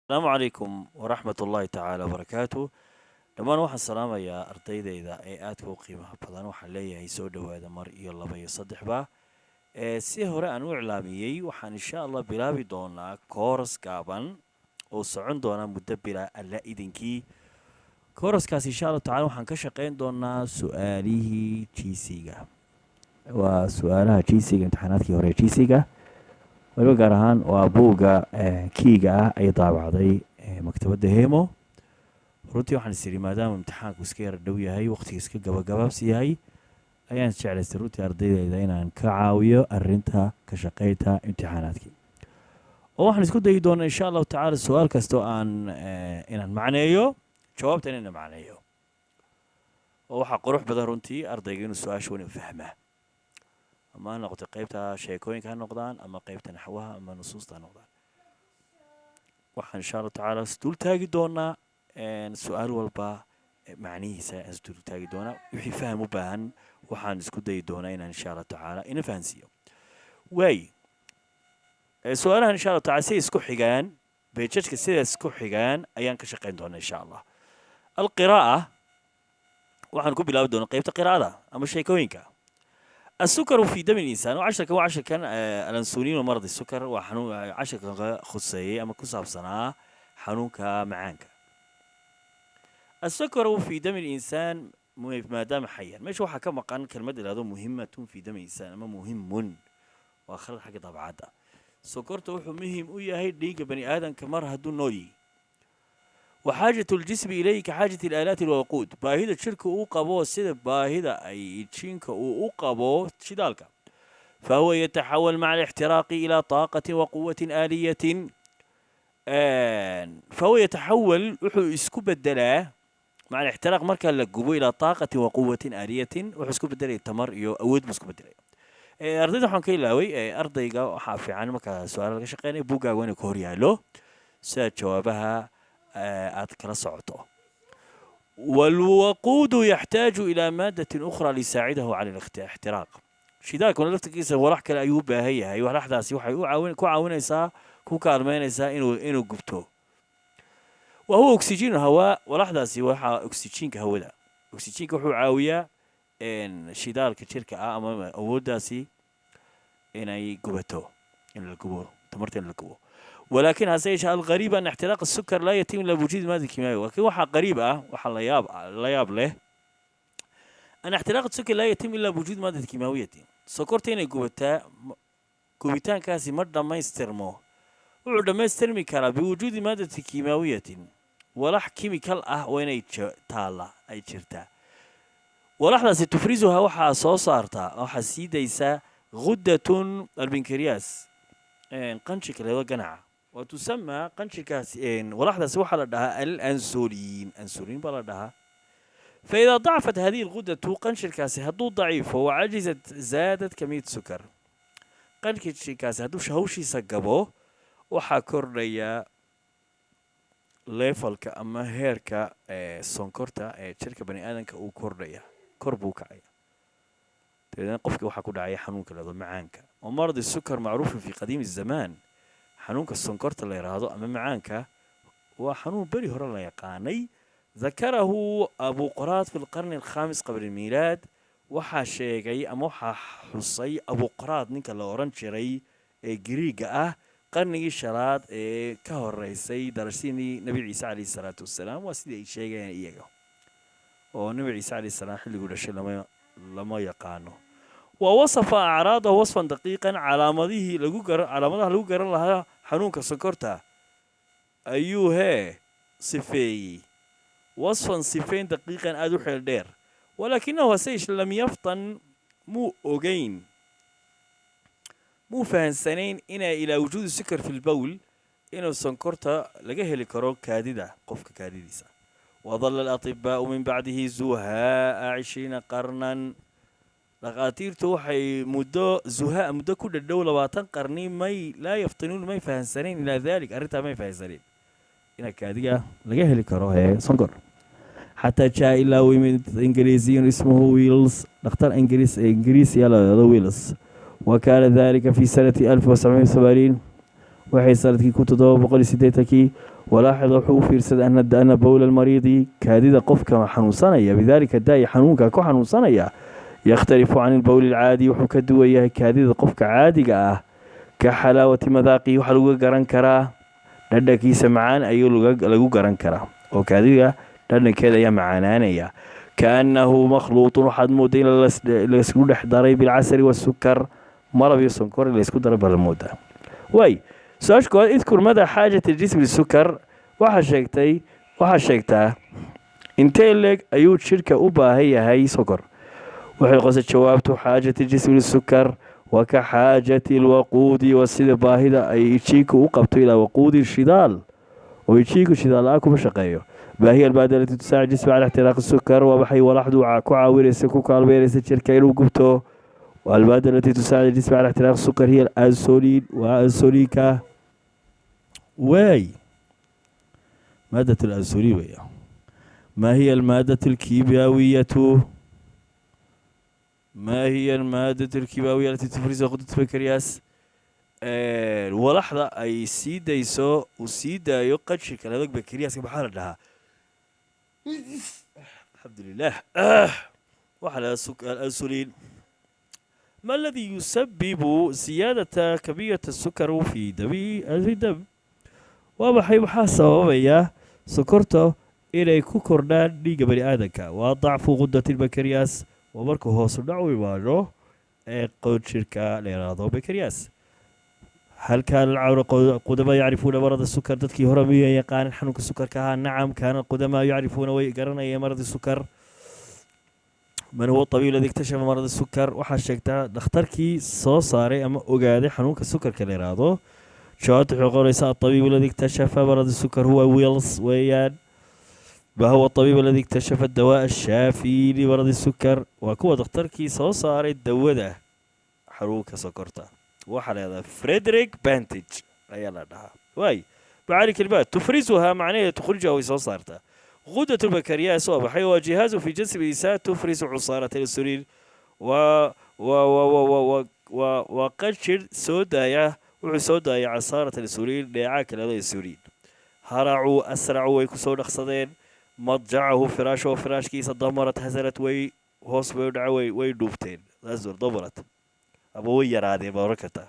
Asalaamu calaykum waraxmat ullaahi tacaala wabarakaatu. Dhammaan waxaan salaamayaa ardaydayda ee aadka u qiimaha badan. Waxaan leeyahay soo dhowaada mar iyo laba iyo saddexba. Si hore aan u iclaamiyey, waxaan insha Allah bilaabi doonaa kooras gaaban oo socon doona muddo bilaa Alla idinkii. Kooraskaas insha Allahu tacala waxaan ka shaqeyn doonaa su-aalihii GC-ga, waa su-aalaha GC-ga, imtixaanaadkii hore GC-ga waliba, gaar ahaan waa buugga kiiga ah ay daabacday maktabadda Hemo. Runtii waxaan is idhi, maadaama imtixaanku iska yara dhow yahay, waqtiga iska gabagabaabsi yahay, ayaan jeclaystay runtii ardaydayda inaan ka caawiyo arrinta ka shaqeynta imtixaanaadkii, oo waxaan isku dayi doonaa insha Allahu tacaala su-aal kastoo aan inaan macneeyo, jawaabta inaan macneeyo, oo waxaa qurux badan runtii ardayga inuu su-aasha wana fahmaa, ama ha noqoto qeybta sheekooyinka ha noqdaan, ama qeybta naxwaha ama nusuusta ha noqdaan. Waxaan insha Allahu tacaala isdul taagi doonaa su-aal walba macnihiisa aan isdul taagi doonaa. Wixii faham u baahan waxaan isku dayi doonaa inaan insha Allahu tacaala ina fahansiiyo. Waay, su-aalahan insha Allahu tacala siday isku xigaan, pages-ka siday isku xigaan ayaan ka shaqeyn doonaa insha Allah. Alqiraa'a, waxaan ku bilaabi doonaa qeybta qiraa'ada ama sheekooyinka. السكر في دم الإنسان، وعشركا waa casharkan الأنسولين ومرض السكر، waa xanuun casharkan ka khuseeyey ama ku saabsanaa xanuunka macaanka. السكر في دم الإنسان ما دام حيا. Meesha waxaa ka maqan kelmad ihahdo مهمة في دم الإنسان ama مهم, waa khalad xagga dabcadda. Sokorta wuxuu muhim u yahay dhiigga bani aadamka mar hadduu nool yihi. وحاجة الجسم إليه كحاجة الآلات الوقود, baahida jirka uu qabo sida baahida ay jinka uu u qabo shidaalka. فهو يتحول مع الاحتراق إلى طاقة وقوة آلية. فهو يتحول, wuxuu isku bedelaa, مع الاحتراق, marka la gubo, إلى طاقة وقوة آلية, wuxuu isku bedelaya tamar iyo awood buu isku bedelaya. Ardayda waxaan ka ilaaway, ardayga waxaa fiican marka su-aala laga shaqeynaya buuggaaga waa inuu ka hor yaalo si aad jawaabaha aad kala socoto. والوقود يحتاج إلى مادة أخرى ليساعده على الاحتراق. Shidaalkuna laftirkiisa walax kale ayuu u baahan yahay. Walaxdaasi waxay u caawin ku caawinaysaa, ku kaalmeynaysaa inuu gubto. وهو أكسجين الهواء. Walaxdaasi waxaa oksijiinka hawada. Oksijiinka wuxuu caawiyaa shidaalka jirka ah ama awooddaasi inay gubato, in la gubo, tamarta in la gubo. ولكن hase yeeshee, الغريب أن احتراق السكر لا يتم إلا بوجود مادة كيميائية. لكن waxaa qariib ah, waxaa la yaab leh, أن احتراق السكر لا يتم إلا بوجود مادة كيماوية. Sokorta inay gubataa, gubitaankaasi ma dhammaystirmo, wuxuu dhammaystirmi karaa بوجود مادة كيماوية, walax chemical ah waa inay taalla, ay jirtaa. Walaxdaasi تفرزها, waxaa soo saartaa, waxaa sii daysaa, غدة البنكرياس, qanjirka leedo ganaca. وتسمى, qanjirkaas walaxdaasi waxaa la dhahaa الأنسولين, أنسولين baa la dhahaa. فإذا ضعفت هذه الغدة, qanjirkaasi hadduu daciifo, وعجزت, زادت كمية السكر. Qanjirkaasi hadduu hawshiisa gabo, waxaa kordhaya level-ka ama heerka sonkorta ee jirka bani aadamka uu kordhaya, kor buu kacaya. Dabeedna qofkii waxaa ku dhacaya xanuunka leedo macaanka. ومرض السكر معروف في قديم الزمان. Xanuunka sonkorta la yidhaahdo ama macaanka waa xanuun beri hore la yaqaanay. ذكره أبقراط في القرن الخامس قبل الميلاد. Waxaa sheegay ama waxaa xusay Abuqraad, ninka la oran jiray ee Giriiga ah, qarnigii shanaad ee ka horeysay dhalashadii Nebi Ciise calayhi salaatu wasalaam. Waa sidii ay sheegayaan iyaga, oo Nebi Ciise calayhi salaam xilliguu dhashay lama yaqaano. ووصف أعراضه وصفا دقيقا. Calaamadihii lagu garan, calaamadaha lagu garan lahaa xanuunka sonkorta ayuu hee sifeeyey, وصفا, sifeyn, دقيقا, aada u xeel dheer. ولكنه, hase yeeshee, لم يفطن, muu ogeyn, muu fahansanayn inay إلى وجود السكر في البول, inuu sonkorta laga heli karo kaadida, qofka kaadidiisa. وظل الأطباء من بعده زهاء 20 قرنا. Dhakhaatiirtu waxay muddo زهاء, muddo ku dhadhow 20 qarni, may لا يفطنون, may fahansanayn, إلى ذلك, arrintaa may fahansanayn ina kaadiga laga heli karo hee sonkor. حتى جاء, ilaa uu yimid, إنجليزي اسمه ويلز, dhakhtar ingiriis ingiriisiya la yidhahdo Wiils. وكان ذلك في سنة 1780, waxay sanadkii 1780-kii. Walaaxida wuxuu u fiirsaday ana bowla almariidi, kaadida qofka xanuunsanaya, bidaalika daa'i, xanuunka ku xanuunsanaya, yakhtalifu can ilbowli alcaadi, wuxuu ka duwan yahay kaadida qofka caadiga ah. Ka xalaawati madaaqihi, waxaa lagu garan karaa dhadhankiisa macaan ayuu lagu garan karaa, oo kaadida dhadhankeeda ayaa macaanaanaya. Kaannahu makhluutun, waxaad mooda in laysku dhex daray, bilcasali wasukar, malab iyo sonkor in laysku daray baa la moodaa. Waay, su-aasha koowaad: idkur mada xaajat aljism lisukar. Waxaa sheegtay, waxaa sheegtaa intee leeg ayuu jidhka u baahan yahay sokor. Waxay qosay jawaabtu: xaajat aljism lisukar wa ka xaajati alwaquudi, waa sida baahida ay jiidhku u qabto ilaa waquudi, shidaal, oo jiidhku shidaal la-aan kuma shaqeeyo. ما هي المادة التي تساعد الجسم على احتراق السكر؟ Waa maxay walaxdu ku caawinaysa, ku kaalmeynaysa jirka inuu gubto? المادة التي تساعد الجسم على احتراق السكر هي الأنسولين، waa ansuliinka waay، مادة الأنسولين weya. ما هي المادة الكيميائية، ما هي المادة الكيماوية التي تفرزها غدة البنكرياس؟ Walaxda ay sii dayso, uu sii daayo qanjirka ladag bankriyaska, maxaa la dhahaa? Alxamdulilah, waxaa la الأنسولين. ما الذي يسبب زيادة كمية السكر في الدم؟ Waa maxay, waxaa sababaya sokorta inay ku kordhaan dhiigga bani aadanka? Waa ضعف غدة البنكرياس، waa markuu hoosu dhac u imaado ee qanjirka la yidhaahdo bankriyaas. هل كان القدماء يعرفون مرض السكر؟ Dadkii hore miyay yaqaanin xanuunka sukarka ahaa? نعم، كان القدماء يعرفون، way garanayeen مرض السكر. من هو الطبيب الذي اكتشف مرض السكر؟ Waxaa sheegtaa dhakhtarkii soo saaray ama ogaaday xanuunka sukarka la yidhaahdo. Jawaabtu waxay qoraysaa: الطبيب الذي اكتشف مرض السكر هو ويلز weeyaan. ما هو الطبيب الذي اكتشف الدواء الشافي لمرض السكر؟ Waa kuwa dhakhtarkii soo saaray dawada xanuunka sokorta. Waxaa la yidhahdaa Frederick Banting ayaa la dhahaa. Waay, معاني كلمات: تفرزها macnaheeda تخرجها، way soo saartaa. غدة البنكرياس waa maxay? Waa جهاز في جسم الإنسان تفرز عصارة الأنسولين، و qanjir soo daaya, wuxuu soo daaya عصارة الأنسولين، dheecaanka leeda insuliin. هرعوا، أسرعوا، way kusoo dhaqsadeen. مضجعه، فراشه، firaashkiisa. ضمرت، هزلت، way hoos bay u dhaca, way dhuubteen. ضمرت ama way yaraadeen baa oran kartaa.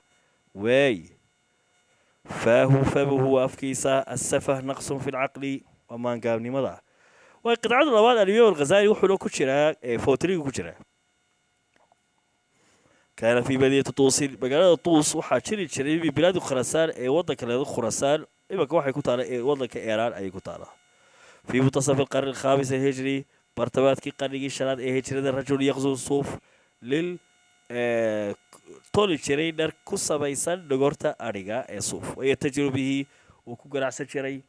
Waay, فاه، فمه، afkiisa. السفه نقص في العقل، waa maangaabnimada. Way, qidcada labaad, alimaam alghazali wuxuuna ku jiraa fowtriga ku jiraa. كان في مدينة طوس، magaalada Tuus waxaa jiri jiray، من بلاد خراسان، ee wadanka leeda Khurasaan, imanka waxay ku taala ee wadanka Iiraan ayay ku taalaa، في منتصف القرن الخامس الهجري، bartamaadkii qarnigii shanaad ee hijrada، رجل يغزل الصوف، lil toli jiray dhar ku samaysan dhogorta adhiga ee suuf، ويتجر به، uu ku ganacsan jiray.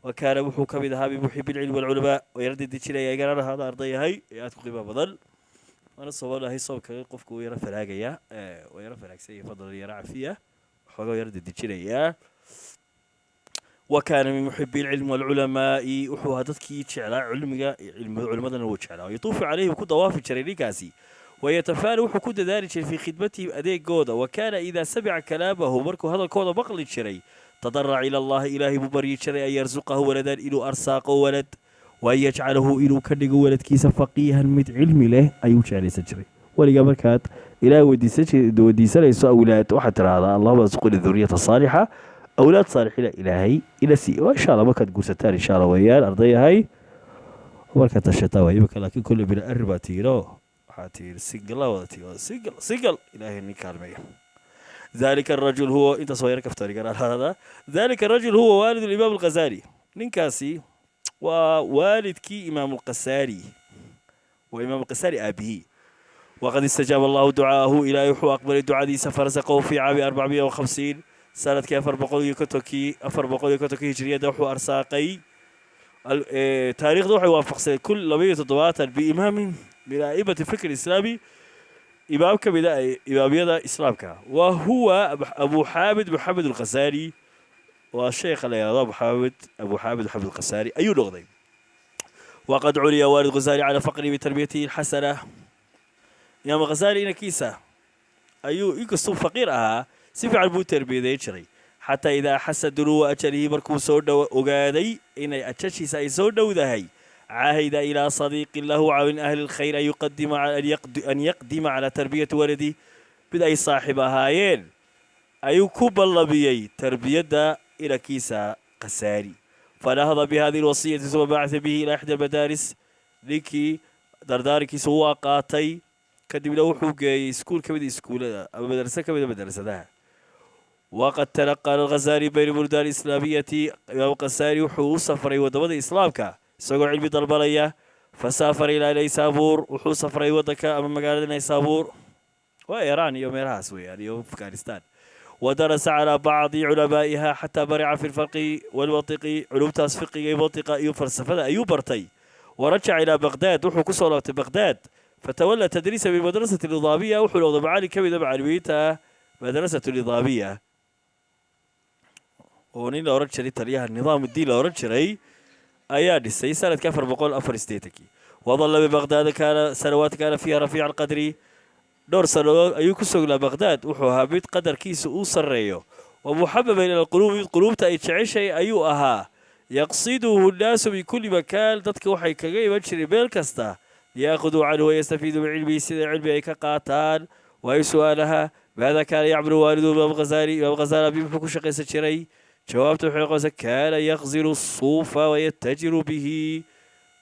وكان wuxuu ka mid ahaa من محبي العلم والعلماء. Oo yara dedejinaya, igana ahaada ardayahay ee aad ku qiimo badan. Waana sababnahay soobka qofku uu yara faraagaya, waa yara faraagsan yahay, fadlan yara cafiya, waxoogaa yara dedejinayaa. وكان من محبي العلم والعلماء، wuxuu ahaa dadkii jeclaa cilmiga, culimadana wuu jeclaa. يطوف عليهم، ku dawaafi jiray ninkaasi. ويتفانى، wuxuu ku dadaali jiray، في خدمتهم، adeegooda. وكان إذا سمع كلامه، markuu hadalkooda maqli jiray، تضرع إلى الله، ilaahay buu baryi jiray، أن يرزقه ولدا، inuu arsaaqo walad، وأن يجعله، inuu ka dhigo waladkiisa، فقيها، mid cilmi leh ayuu jeclaysan jiray. Weligaa markaad Ilaahay weydiisanayso awlaad, waxaad tidhaahdaa: اللهم ارزقني ذرية صالحة، awlaad saalixiina Ilaahay ila siiy. Insha Allah markaad guursataan, insha Allah weeyaan, ardayahay, markaad tashataa waa imika, laakiin kolle bila arri baa tiiro, waxaa tiiri single wada tiiro, single single, Ilaahay nin kaalmeeya. ذلك الرجل هو، intaas waa yar kaftari garaa هذا، ذلك الرجل هو والد الإمام الغزالي، ninkaasi waa waalidkii imaam القسالي، waa imaam القسالي aabihii. وقد استجاب الله دعاءه، ilaahay wuxuu aqbalay ducadiisa، فرزقه في عام 450، sanadkii 450kii, 450kii hijriyadda wuxuu arsaaqay, taariikhda waxay waafaqsay 1072، بإمام من أئمة الفكر الإسلامي، imaam ka mid a imaamyada islaamka، وهو أبو حامد محمد الغزالي، waa sheekha la yidhahdo أبو حامد محمد الغزالي ayuu noqday. وقد عني والد الغزالي على فقره بتربيته الحسنة. Imaam Ghazaali inankiisa ayuu, inkastuu faqiir ahaa, si fiican buu tarbiyadeyn jiray. Xataa idaa axasa dunuwa ajalihi, markuu soo dhow ogaaday inay ajashiisa ay soo dhowdahay, cahida ilaa sadiiqin lahu min ahli lkhayr an yaqdima calaa tarbiyati waladi. Mid ay saaxiib ahaayeen ayuu ku ballamiyey tarbiyadda inankiisa Qasaali. Fanahada bihadihi alwasiyati uma bacatha bihi ilaa ixda almadaaris. Ninkii dardaarankiisa waa qaatay, kadibna wuxuu geeyey iskuul ka mida iskuullada ama madraso ka mida madrasadaha. Waqad tanaqala Alghazaali bayna buldaan islaamiyati. Imaam Khasaali wuxuu u safray waddamada Islaamka isagoo cilmi dalbanaya. Fasaafara ilaa Naysaabuur, wuxuu safray waddanka ama magaalada Naysaabuur, waa Iiraan iyo meelahaas weeyaan, iyo Afghanistan. Wadarasa calaa bacdi culamaa'iha xataa barica fi lfiqhi walmantiqi. Culumtaas fiqiga iyo mantiqa iyo falsafada ayuu bartay. Warajaca ilaa Baqdaad, wuxuu kusoo laabtay Baqdaad. Fatawalla tadriisa bimadrasati nidaamiya, wuxuu noqday macallin ka mida macallimiinta madrasatu nidaamiya, oo nin la odhan jiray taliyaha Nidaamuddiin la odhan jiray ayaa dhisay sanadkii 484-kii. Wadalla bibaqdaad kaana sanawaat kaana fiiha rafiica alqadri. Dhowr sannadood ayuu ku sugnaa Baqdaad. Wuxuu ahaa mid qadarkiisa uu sarreeyo, wa muxababan ila alquluub, mid quluubta ay jeceshay ayuu ahaa. Yaqsiduhu nnaasu min kulli makaan, dadka waxay kaga iman jireen meel kasta, liyaakuduu canhu wayastafiiduu min cilmihi, sida cilmi ay ka qaataan. Waayo su-aalaha: maada kaana yacmalu waalidu Imaam Ghazaali? Imaam Ghazaali abi muxuu ku shaqaysan jiray? Jawaabta waxay noqonaysaa: kaana yaqzilu suufa wayatajiru bihi.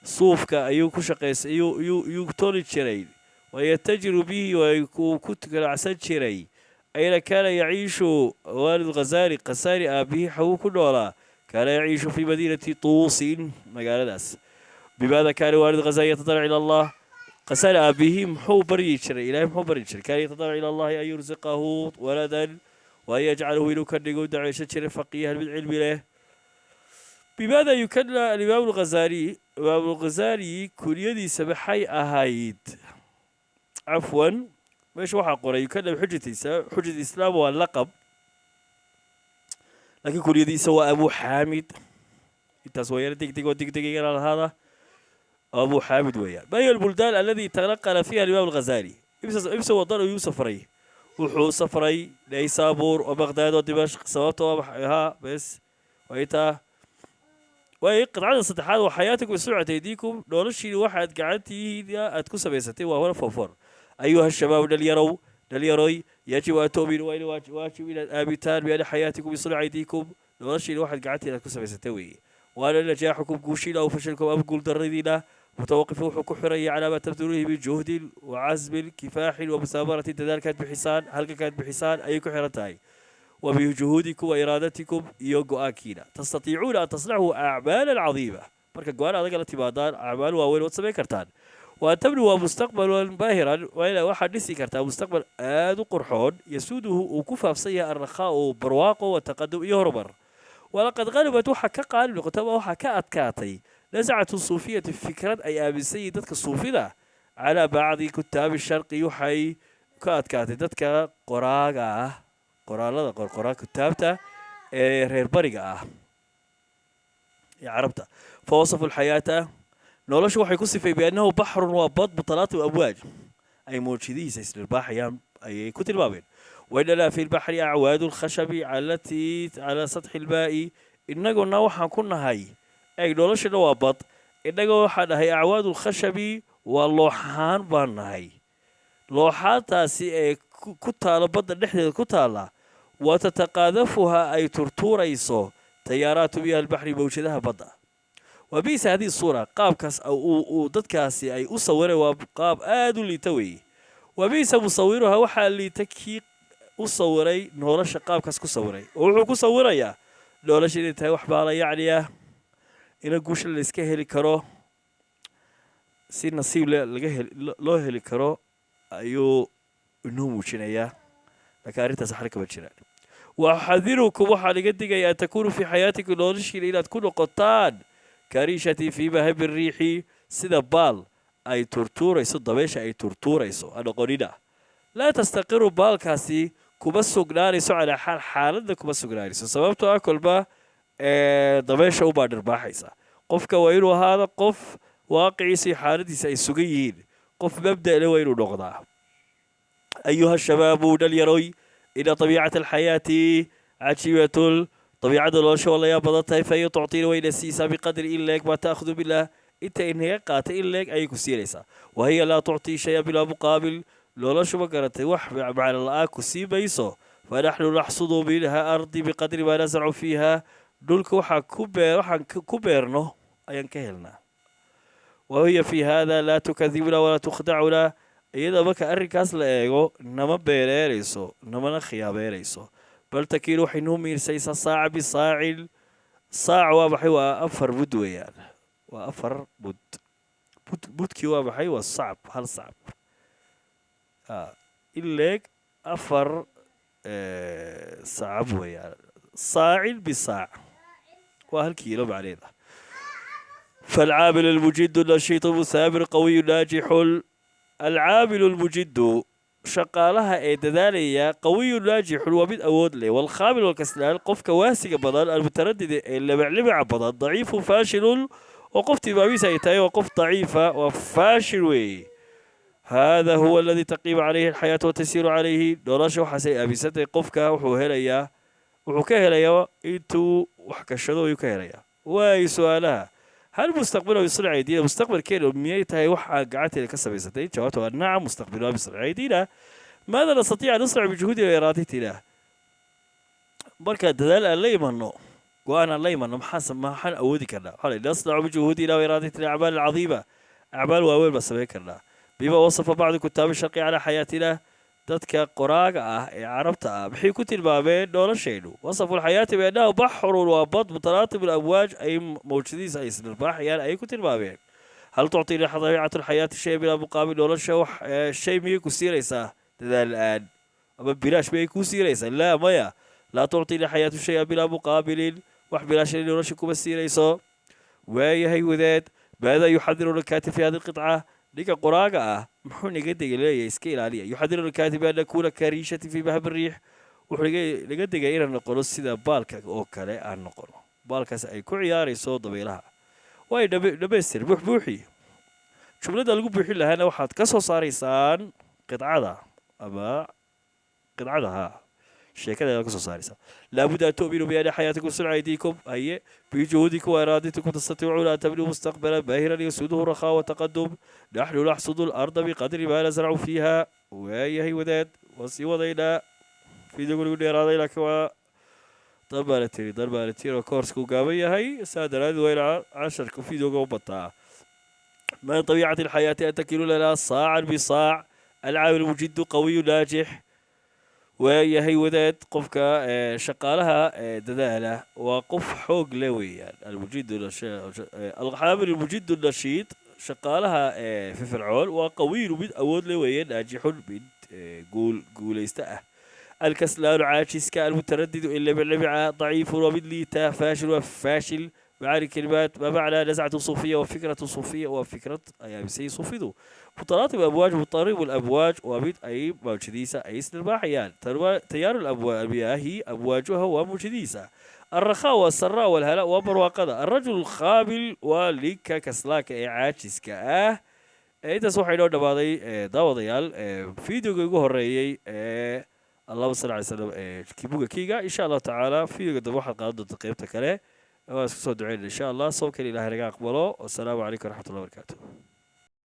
Suufka ayuu ku shaqaysa ayuu toli jiray, wayatajiru bihi, wuu ku ganacsan jiray. Ayna kaana yaciishu waalid Ghazaali? Ghazaali aabihii xaguu ku noolaa? Kaana yaciishu fi madiinati Tuusin, magaaladaas. Bimaada kaana waalid Ghazaali yatadarac ila Allah? Ghazaali aabihii muxuu baryi jiray? Ilahay muxuu baryi jiray? Kaana yatadarac ila Allahi an yursiqahu waladan wa an yajcalahu, inuu ka dhigo daceysan jiray, faqiihan, mid cilmi leh. Bimaada yukana alimaam Alghazaali? Imaam Alghazaali kunyadiisa maxay ahayd? Cafwan, meesha waxaa qoray yukana bixujatiisa Xujat Islaam, waa laqab, laakiin kunyadiisa waa Abu Xaamid. Intaas waa yara degdeg oo degdeg igana lahaada. Abu Xaamid weeyaan. Ma hiya albuldaan aladi tanaqala fiiha alimaam Alghazali? Imse wadan ayuu safray? Wuxuu safray Naysaabuur oo Baqdaad oo Dimashq. Sababta waa maxay? Ahaa bes waa intaa. Waay qidcada saddexaad waa xayaatikum sucata aydiikum, noloshiina waxaad gacantiina aad ku samaysatay. Waa 144. Ayuha shabaab, dhalyarow, dhalyaroy, yajibu an tu'minu, waa in waajib inaad aamintaan, bianna xayaatikum bisunci aydiikum, noloshiina waxaad gacantiina aad ku samaysatay weeye. Waana najaaxukum, guushiina, aw fashalkum, ama guuldarradiina, mutawaqif, wuxuu ku xiraya, calaa maa tabduluhi min juhdin wa casmin, kifaaxin wa musaabaratin. Dadaalkaad bixisaan, halgankaad bixisaan ayay ku xiran tahay. Wa bijuhuudikum wa iraadatikum, iyo go-aankiina, tastatiicuuna an tasnacuu acmaalan cadiima. Marka go-aan adaga la timaadaan, acmaal waaweyn waad samayn kartaan. Wa an tabnuwa mustaqbalan baahiran, waa ina waxaad dhisi kartaa mustaqbal aada u qurxoon, yasuuduhu, uu ku faafsan yahay, alrakhaa'u, barwaaqo, wa taqadum, iyo horumar. Walaqad qalabat, waxaa ka qaalib noqotay ama waxaa ka adkaatay, nascatu suufiyati, fikrad ay aaminsan yihiin dadka suufida, calaa bacdi kutaabi sharqi, waxay ka adkaatay dadka qoraaga ah, qoraalada qorqoraa, kutaabta ee reer bariga ah ee Carabta. Fa wasafu alxayaata, nolosha waxay ku sifay, biannahu baxrun, waa bad, mutalaatim amwaaj, ay mawjadihiisa isdhirbaaxayaan ayay ku tilmaameen. Wainanaa fi lbaxri acwaadu lkhashabi alatii calaa satxi lmaa'i. Innaguna waxaan ku nahay, eeg, noloshana waa bad, innaga waxaan nahay acwaadu lkhashabi, waa looxaan baan nahay, looxaantaasi ee ku taala badda dhexdeeda ku taala, wa tataqaadafuha, ay turtuurayso, tayaaraatu miyaha albaxri, mawjadaha badda. Waa biisa hadihi suura, qaabkaas uu dadkaasi ay u sawireen waa qaab aada u liita weeye. Waa biisa musawiruha, waxaa liita kii u sawiray nolosha qaabkaas ku sawiray, oo wuxuu ku sawirayaa nolosha inay tahay wax baala yacni ah, ina guusha la iska heli karo, si nasiib le laga heli loo heli karo ayuu inoo muujinayaa, laakiin arrintaas waxna kama jiraan. Waxadirukum, waxaan iga digaya, an takunuu fii xayaatikum, noloshiina inaad ku noqotaan, kariishatin fii mahabi riixi, sida baal ay turtuurayso dabeesha, ay turtuurayso ha noqonina. Laa tastaqiru, baalkaasi kuma sugnaanayso, calaa xaal, xaaladda kuma sugnaanayso, sababtoo ah kolba dabeesha ubaa dhirbaaxaysa. Qofka waa inuu ahaado qof waaqiciisa iyo xaaladiisa ay sugan yihiin, qof mabda' le waa inuu noqdaa. Ayuha shabaabu, dhalyaroy, ina طabiicata alxayaati Cajiibatul dabiicadda nolosha waa la yaab badan tahay. Fa hiya tuctiina, wayna siisaa, biqadri, in leeg, maa ta'khudu bilah, inta inaga qaatay in leeg ayay ku siinaysaa. Wa hiya laa tuctii shaya bilaa muqaabil. Noloshu, ma garatay, wax macno la'aan ku sii mayso. Fanaxnu naxsudu minha ardi biqadri maa nasracu fiiha. Dhulka waxaa ku beer, waxaan ku beerno ayaan ka helnaa. Wahiya fi hada laa tukadibuna walaa tukhdacuna. Iyada marka arrinkaas la eego, nama beereerayso, namana khiyaabeerayso. Bal takiilu, waxay nuu miirsaysaa, saaca bisaacin. Saac waa maxay? Waa 4 mud weeyaan, waa 4 mud. Mud, mudkii waa maxay? Waa sacab, hal sacab in leeg 4 sacab weeyaan. Saacin bisaac waa hal kiilo macneeda. فالعامل المجد النشيط المثابر قوي ناجح. العامل المجد, shaqaalaha ee dadaalaya, qawiyu naajixun, waa mid awood leh. والخامل والكسلان, qofka waasiga badan, المتردد, ee lebaclebaca badan, ضعيف فاشل, oo qof tilmaamiisa ay tahay waa qof daciifa, waa faashil weeye. هذا هو الذي تقيم عليه الحياة وتسير عليه. Nolosha waxaasay aaminsantahay. Qofka wuxuu helayaa, wuxuu ka helayaa intuu wax gashado ayuu ka helayaa. Waayo, su-aalaha: هل مستقبلنا بصنع أيدينا؟ Mustaqbalkeena miyay tahay waxa gacanteeda ka samaysatay? Jawaabta waa نعم، مستقبلنا بصنع أيدينا. ماذا نستطيع أن نصنع بجهودنا وإرادتنا؟ Marka dadaal aan la imano, go-aan aan la imano, maxaan awoodi karnaa? Waxaa la yidhi: نصنع بجهودنا وإرادتنا أعمال عظيمة. Acmaal waaweyn baan samayn karnaa. بما وصف بعض كتاب الشرق على حياتنا؟ Dadka qoraaga ah ee Carabta ah maxay ku tilmaameen noloshaynu? وصفوا الحياة بأنه بحر, waa bad, متلاطم الأمواج, ay mawjadihiisa ay isdharbaaxayaan ayay ku tilmaameen. هل تعطي طبيعة الحياة شيء بلا مقابل؟ Nolosha wax shay miyay ku siinaysaa dadaal la'aan ama bilaash miyay ku siinaysaa? لا, maya. لا تعطي الحياة شيئا بلا مقابل. Wax bilaash inay nolosha kuma siinayso. Waayahay wadaad. ماذا يحذر الكاتب في هذه القطعة؟ Ninka qoraaga ah muxuu naga degay leeyahay iska ilaaliya? يحذر الكاتب أن نكون كريشة في مهب الريح. Wuxuu naga degay inaan noqono sida baalka oo kale, aan noqono baalkaas ay ku ciyaarayso dabaylaha. Waay, dhamaystir, buux buuxi. Jumlada lagu buuxin lahaana waxaad ka soo saaraysaan qidcada ama qidcada ha sheekada ka soo saaraysaa. لا بد أن تؤمنوا بأن حياتكم صنع أيديكم. أي بجهودكم وإرادتكم تستطيعون أن تبنوا مستقبلا باهرا يسوده الرخاء والتقدم. نحن نحصد الأرض بقدر ما نزرع فيها. Waayahay wadaad, waa sii wadaynaa. Videogu lagu dheeraaday, laakiin waa dan baa la tiri, dan baa la tiri oo koorska uu gaaban yahay, saa daraaddeed waa ina casharka videoga u bataa. من طبيعة الحياة أن تكيل لنا صاعا بصاع. العامل المجد قوي ناجح. Waayahay wadaad, qofka shaqaalaha dadaala waa qof xoog le weeyaan. المجد, العامل المجد النشيط, shaqaalaha firfircoon, waa قوي, mid awood le weeye, ناجح, mid guul guulaysta ah. الكسلان, caajiska, المتردد, ee lebclebica, ضعيف, waa mid liita, فاشل, waa faashil. معاني الكلمات: ما معنى نزعة صوفية وفكرة صوفية؟ وفكرة أي سي صوفيدو. متلاطم الأمواج, مضطرب الأمواج, waa mid ay mawjadiisa ay isdharbaaxayaan. تيار المياه أمواجها وموجadiisa. الرخاء والسراء والهناء, waa barwaaqada. الرجل الخامل waa ninka kaslaanka ee caajiska ah. Intaas waxaa inoo dhamaaday, daawadayaal, videoga ugu horeeyey ee, Allahuma salli ala salam, ee kibuga kiga. Insha Allahu tacaala videoga dambe waxaad qaadan doonta qeybta kale. Waa isku soo duceynaya insha Allah. Soomkan Ilahay naga aqbalo. Wasalaamu calaykum waraxmatullahi wabarakaatu.